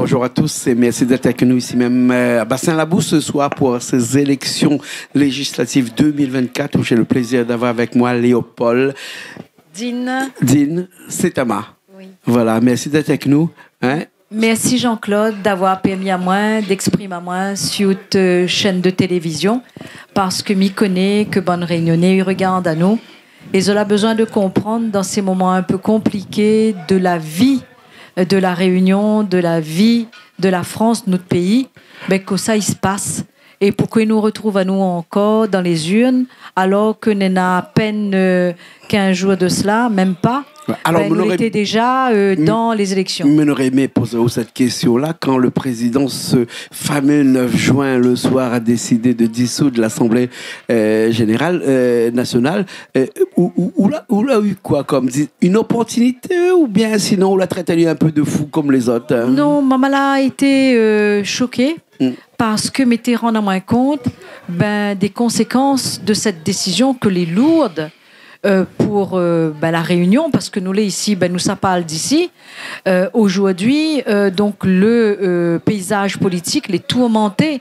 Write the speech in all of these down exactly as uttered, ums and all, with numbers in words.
Bonjour à tous et merci d'être avec nous ici même, euh, à Bassin Labou ce soir pour ces élections législatives deux mille vingt-quatre où j'ai le plaisir d'avoir avec moi Léopold Dine. Dine Setama. Oui. Voilà, merci d'être avec nous, hein. Mèrsi Jean-Claude d'avoir pèrmi amoin d'èksprim amoin sur out, euh, shèn de télévizion, parske mi koné ke bann Rényoné i rogard anou é zot la bezoin de konprann dan sé moman in pé konpliké de la vi, euh, de La Rényon, de la vi de la Frans, nout péi, bin, kosa i spas é poukosa nou retrouv anou ankor dan lé zirn, alor ke néna apèn, euh, kinz zour de sela, mèm pa, bin, nou lété déza, euh, dan lé zéléksion. Alor, moin noré, moin noré èmé poz aou sèt késtion-la, kan le président, ce fameux neuf juin, le soir, a décidé de dissoudre l'Assemblée, euh, générale, euh, nationale, euh, ou, ou, ou la, ou la u koi, kom di, une opportunité, oubien sinon ou la trèt ali in pé de fou kom lézot, hein ? Non, moin la été, euh, choké. Mm. Parske mi té rann amoin kont, bin, dé konsékans de sèt désizion ke lé lourd, euh, pou, euh, bin, La Rényon, parske nou lé isi, bin, nou sa parl d'isi. Euh, ojourdui, euh, donk, le, euh, péizaz politik lé tourmanté,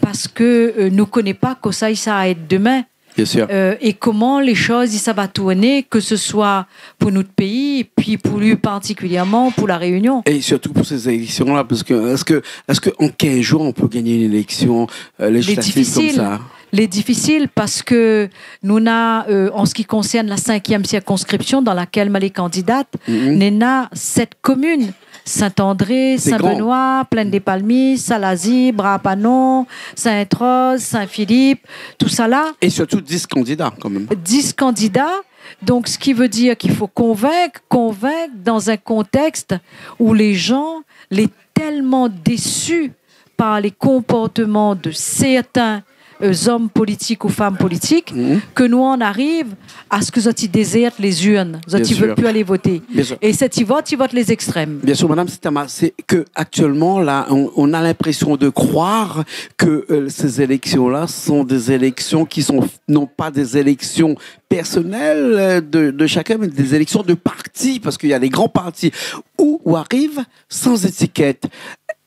parske, euh, nou koné pa kosa i sa èt demin. Bien sûr. Euh, é koman lé shoz i sava tourné, ke se soi pou nout péi, épi pou li partikilièrman, pou La Rényon. Et surtout pour ces élections-là, parce que est-ce que, est-ce que en quinze jours, on peut gagner une élection, euh, législative comme ça ? Lé difisil. Lé difisil parske nou na, euh, an se ki konsèrn la sinkièm sirkonskripsion dan lakèl moin lé kandida, néna sèt komine. Saint-André, Saint-Benoît, Plaine des Palmistes, Salazie, Bras-Panon, Sainte-Rose, Saint-Philippe, tousala. Et surtout dix candidats, quand même. Dix candidats. Donk, se ki vé dir k'i fo konvink, konvink dan in kontèks ousa lé zan lé tèlman désu par lé konportman de sèrtin, euh, zom politik ou fanm politik, ke nou an ariv a se ke zot i dézèrt lé zirn, zot i vé pu alé voté. Bien sûr. É sèt i vot, i vot lé zèkstrèm. Bien sûr, madame Setama, c'est que actuellement, là, on, on a l'impression de croire que, euh, ces élections-là sont des élections qui sont non pas des élections personnelles, euh, de, de chacun, mais des élections de parti, parce qu'il y a des grands partis où, où arrive sans étiquette.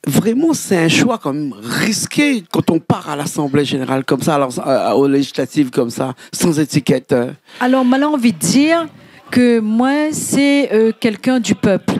Vraiment, c'est un choix quand même risqué quand on part à l'Assemblée générale comme ça, alors, euh, aux législatives comme ça, sans étiquette, euh. Alor, moin la anvi dir ke moin, sé, euh, kèlkin du pèp.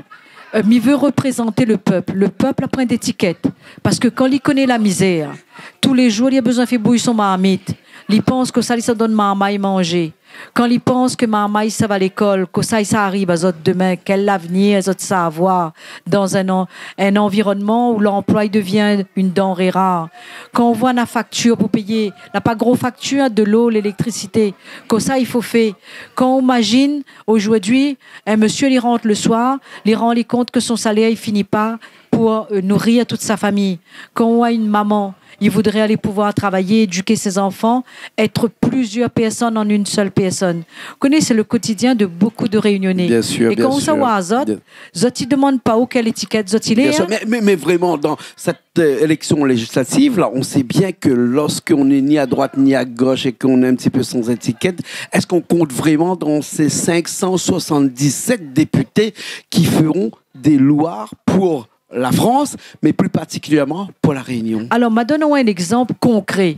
Euh, mi vé reprézant le pèp. Le pèp la pwin d'étikèt. Parske kan li koné la mizèr, tou lé zour, li la bezoin fé bouy son marmit. Li pans kosa li sa donn marmay manzé. Kan li pans ke marmay i sava lékol, kosa i sa ariv azot demin, kèl lavnir zot sa avoir dan in an-, in anvironnman ousa lanploi i devien in danré rar. Kan ou voi na faktir pou péyé, na pa gro faktir, de lo, léléktrisité, kosa i fo fé. Kan ou mazine, ojourdui, in mésyé, li rant le soir, li rann ali kont ke son salèr i fini pa pou, euh, nouri tout sa famiy. Kan ou voi in momon, li voudré alé pouvoir travay, édik sé zanfan, èt plizièr pèrsone an in sèl pèrsone. Ou koné, sé le kotidien de bokou de Rényoné. Bien sûr, bien sûr. É kan ou sa voi azot, zot i demann pa ou kèl étikèt zot i lé, hein. Bien sûr, mais, mais, mais vraiment, dans cette, euh, élection législative, là, on sait bien que lorsqu'on n'est ni à droite ni à gauche et qu'on est un petit peu sans étiquette, est-ce qu'on compte vraiment dans ces cinq cent soixante-dix-sept députés qui feront des lois pour la France, mais plus particulièrement pour La Réunion. Alor, ma donn aou in égzanp konkré.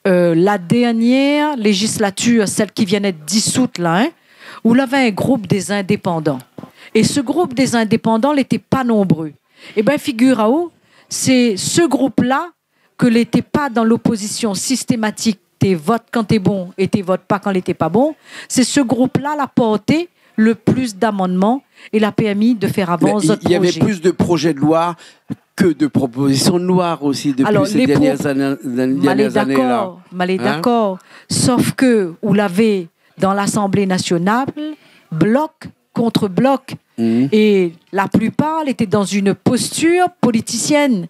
Euh, la dernièr lézislatir, sèl ki vien èt disout la, hein, ou lavé in group dé zindépandan. É se group dé zindépandan, lété pa nonbré. Ébin, figir aou, sé se group-la ke lété pa dan lopozision sistématik, té vot kan té bon é té vot pa kan lété pa bon, sé se group-la la porté le plis d'amannman é la pèrmi de fèr avans zot projé. Mais il y avait plus de projets de loi que de propositions de loi aussi depuis ces dernières années, dernières années-là. Alor, lé pro-, ma lé dakor, ma lé dakor. Hein ? Sof ke ou lavé dan Lasanblé nasional, blok kont blok. Mhm. É la plipar lété dan in postir politisièn.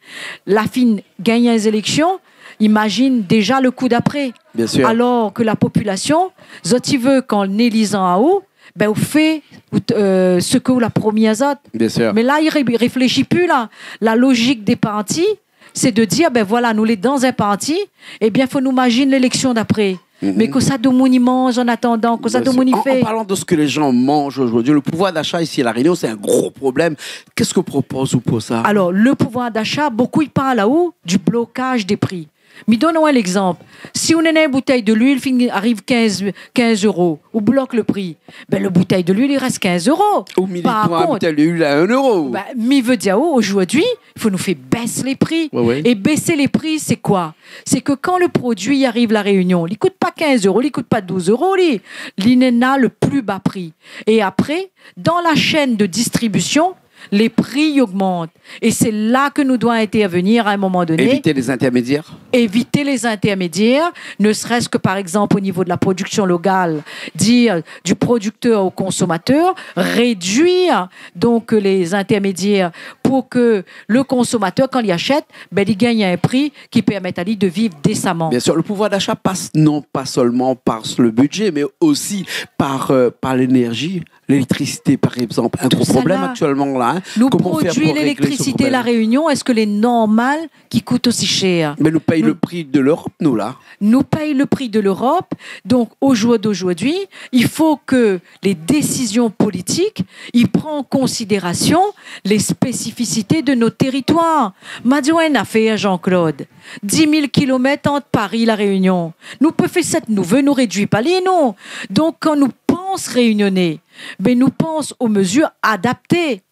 La fine gagn lé zéléksion, imazine déza le kou d'apré. Bien sûr. Alor ke la popilasion, zot i vé kan lé élizan aou, bin, ou fé, ou t-, euh, se ke ou la promi azot. Bien sûr. Mé la, i ré-, réfléshi pu la. La lozik dé parti, sé de dir, bin voilà, nou lé dan in parti, ébin, fo nou mazine léléksion d'apré. Mhm. Mé kosa domoun i manz an atandan, kosa domoun i fé. Bien sûr. En, en parlant de ce que les gens mangent aujourd'hui, le pouvoir d'achat ici à La Réunion, c'est un gros problème. Qu'est-ce que propose-t-on pour ça ? Alors, le pouvoir d'achat, bonpé i parl aou du blocage des prix. Mi donn aou in légzanp. Si ou néna in boutèy de luil, fine ariv kinz, kinz euro, ou blok le pri, bin, le boutèy de luil, i rès kinz euro. Ou mi pran in boutèy de luil a un euro. Par kont, bin, mi vé dir aou, ojourdui, i fo nou fé bès lé pri. Ouais, ouais. É bès lé pri, sé koi ? Sé ke kan le produi i ariv La Rénion, li kout pa kinz euro, li kout pa douz euro, li, li néna le pli ba pri. É apré, dan la shèn de distribision, lé pri i ogmant. É sé la ke nou doi intèrvenir a in moman doné. Éviter les intermédiaires. Éviter les intermédiaires, ne serait-ce que, par exemple, au niveau de la production locale, dire du producteur au consommateur, réduire donc les intermédiaires pour que le consommateur, kan li ashèt, bin, li gingn in pri ki pèrmèt ali de viv désaman. Bien sûr, le pouvoir d'achat passe non pas seulement par le budget, mais aussi par, euh, par l'énergie. L'électricité, par exemple, un gros problème actuellement, là, hein. Tout ça là. Comment faire pour régler ce problème ? Nou produi léléktrisité La Rénion, èske lé normal ki kout osi shèr ? Mé nou pèy le pri de l'Europe, nou, la. Nou pèy le pri de l'Europe. Donk, o jour d'ojourdui, i fo ke lé désizion politik i pran an konsidérasion lé spésifisité de nout téritoir. Ma di aou in nafèr, Jean-Claude. Dis mil kilomèt ant Paris, La Rénion. Nou pé fé sak nou vé, nou rédui pa li, nou. Donk, kan nou pans rényoné, bin, nou pans o mezir adapté.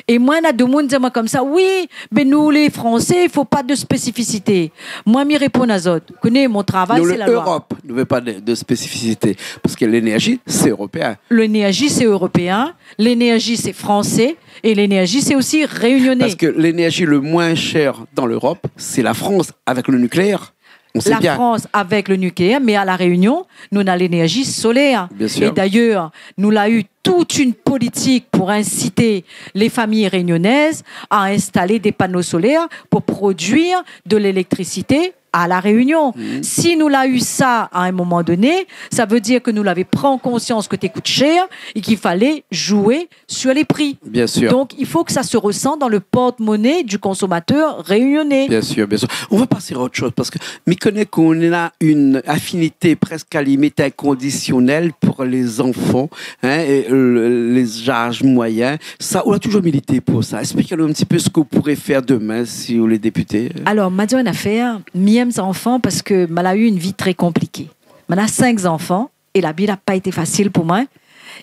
É moin, na domoun i di amoin konmsa, « Oui, bin, nou, lé Fransé, i fo pa de spésifisité. » Moin, mi réponn azot, koné, mon travay, sé la loi. Nou, l'Europe, nou vé pa de, de spésifisité, parske lénerzi, sé éropéin. Lénerzi, sé éropéin. Lénerzi, sé fransé. É lénerzi, sé osi rényoné. Parske lénerzi le moin shèr dan l'Europe, sé la Frans avèk le nikléèr. On sait bien. La Frans avèk le nikléèr, mé a La Rénion, nou na lénerzi solèr. Bien sûr. É d'ayèr, nou la u tout in politik pou insité lé famiy rényonèz a instalé dé pano solèr pou produir de léléktrisité a La Rénion. Mhm. Si nou la u sa a in moman doné, sa vé dir ke nou lavé pran konsians ke té kout shèr é k'i falé zoué sur les prix. Bien sûr. Donc, il faut que ça se ressent dans le porte-monnaie du consommateur réunionnais. Bien sûr, bien sûr. On va passer à autre chose, parske mi koné k'ou néna in afinité prèsk a la limit inkondisionèl pou lé zanfan, hein, é le, lé zaz moiyin. Sa, ou la toujour milité pou sa. Explik anou in ti pé sak ou pouré fèr domin si ou lé dépité. Alor, ma di aou in nafèr, mi èm zanfan parske ma la u in vi trè konpliké. Ma na sink zanfan. É la vi la pa été fasil pou moin.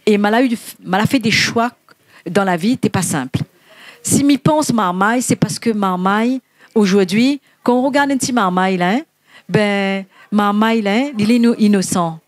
É ma la u, ma la fé dé shoi dan la vi, té pa sinp. Si mi pans marmay, sé parske marmay, ojourdui, kan ou rogard in ti marmay la, hein, bin, marmay la, hein, li lé ino-, inosan.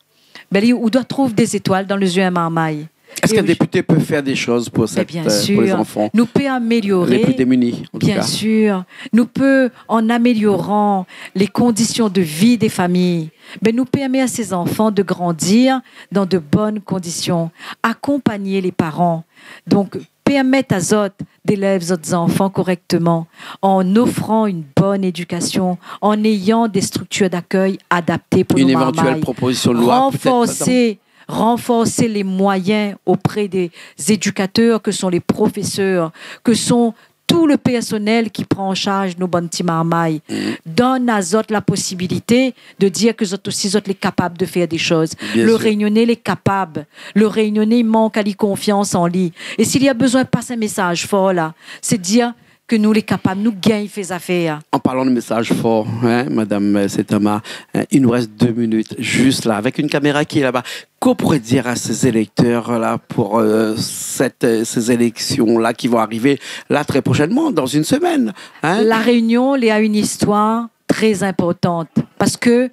Bin, li, ou doi trouv dé zétoil dan lé zié in marmay. Est-ce qu'un député peut faire des choses pour cette, euh, pour les enfants, les plus démunis, en tout cas ? Mé bien sir. Nou pé amélioré. Bien sir. Nou pé, an amélioran lé kondision de vi dé famiy, bin, nou pèrmé a sé zanfan de grandir dan de bone kondision, akonpagné lé paran. Donk, pèrmèt azot d'élèv zot zanfan korèkteman, an ofran in bone édikasion, an ayan dé striktir d'akèy adapté pou nou marmay. Une éventuelle proposition de loi, peut-être, madame. Ranforsé, ranforsé lé moiyin opré dé zédikatèr, ke son lé profésèr, ke son tout le pèrsonèl ki pran an sharz nou bann ti marmay. Mhm. Donn azot la posibilité de dir ke zot osi, zot lé kapab de fèr dé shoz. Bien sir. Le Rényoné lé kapab. Le Rényoné i mank ali konfians an li. É si li la bezoin pas in mésaz for la, sé dir ke nou lé kapab, nou gingn fé zafèr. En parlant de message fort, hein, madame, euh, Setama, hein, il nous reste deux minutes, juste là, avec une caméra qui est là-bas. Qu'on pourrait dire à ces électeurs-là pour, euh, cette, euh, ces élections-là qui vont arriver là très prochainement, dans une semaine, hein ? La Rénion, li na in istoir trè inportan parske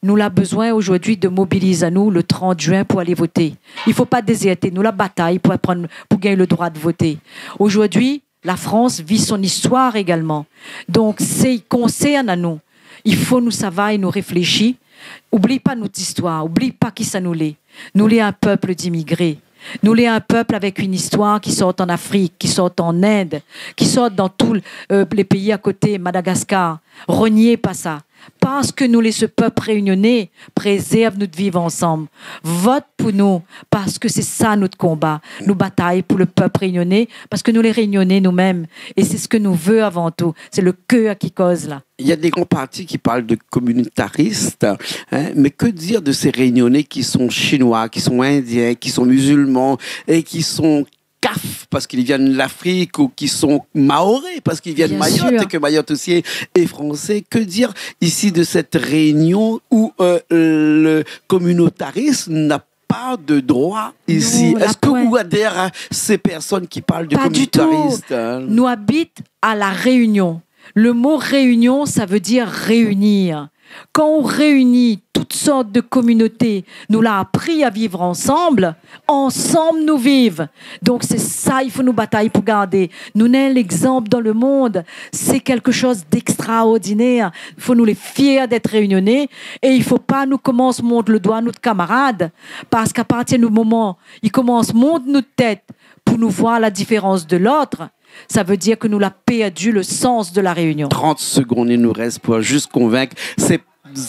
nou la bezoin ojourdui de mobiliz anou le trant juin pou alé voté. I fo pa dézèrté, nou la batay pou pran, pou gingn le droi de voté. Ojourdui, la Frans vi son istoir égalman. Donk, sé i konsèrn anou. I fo nou sava é nou réfléshi. Oubli pa nout istoir, oubli pa kisa nou lé. Nou lé in pèp d'imigré. Nou lé in pèp avèk in istoir ki sort an Afrik, ki sort an Ind, ki sort dan tout, euh, lé péi a koté, Madagaskar. Renié pa sa. Parske nou lé se pèp rényoné, prézèrv nout viv ansanm. Vot pou nou, parske sé sa nout konba. Nou batay pou le pèp rényoné, parske nou lé rényoné nou mèm. É sé sak nou vé avan tou. Sé le kèr ki koz la. Il y a des grands partis qui parlent de communautaristes, hein, mais que dire de ces Réunionnais qui sont chinois, qui sont indiens, qui sont musulmans et qui sont kaf parce qu'ils viennent de l'Afrique ou qui sont mahorais parce qu'ils viennent de Mayotte et que Mayotte aussi est, est français. Que dire ici de cette Réunion où, euh, le communautarisme n'a pas de droit ici ? Non, la pointe. Est-ce que vous adhérez à ces personnes qui parlent de communautaristes, hein ? Pas du tout. Nou abit a La Rényon. Le mo rényon, sa vé dir réinir. Kan ou réini tout sort de kominoté, nou la apri a viv ansanm, ansanm nou viv. Donk sé sa i fo nou batay pou gardé. Nou néna légzanp dan le monn. Sé kékshoz d'ekstraordinèr. Fo nou lé fièr d'èt rényoné é i fo pa nou komans mont le doi nout kamarad. Parske a partir du moman i komans mont nout tèt pou nou voir la diférans de lot, sa vé dir ke nou la pèrd le sans de La Rényon. Trente secondes il nous reste pour juste convaincre ces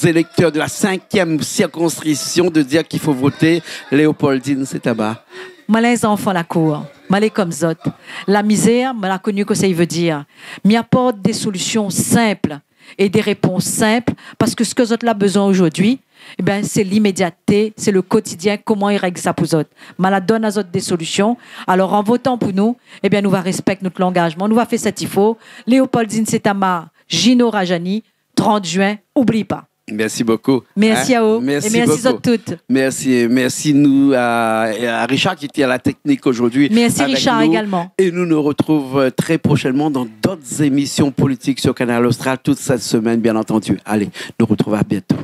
électeurs de la cinquième circonscription de dire qu'il faut voter Léopoldine Setama. Mwin lé zanfan lakour, mwin lé konm zot. La mizèr, mwin la koni kosa i vé dir. Mi aport dé solision sinp é dé répons sinp, parske sak zot la bezoin zordi, ében, sé limédiaté, sé le kotidien, koman i règ sa pou zot. Mwin la donn azot dé solision. Alor, an votan pou nou, ében, nou va rèspèk nout langazman, nou va fé sak i fo. Léopoldine Setama, Gino Rajani, trant juin, oubli pa. Merci beaucoup. Merci à vous. Hein ? Merci beaucoup. Et merci à toutes. Merci, merci nous à, à Richard qui était à la technique aujourd'hui avec nous. Merci Richard également. Et nous nous retrouvons, euh, très prochainement dans d'autres émissions politiques sur Kanal Austral toute cette semaine, bien entendu. Allez, nous retrouvons à bientôt.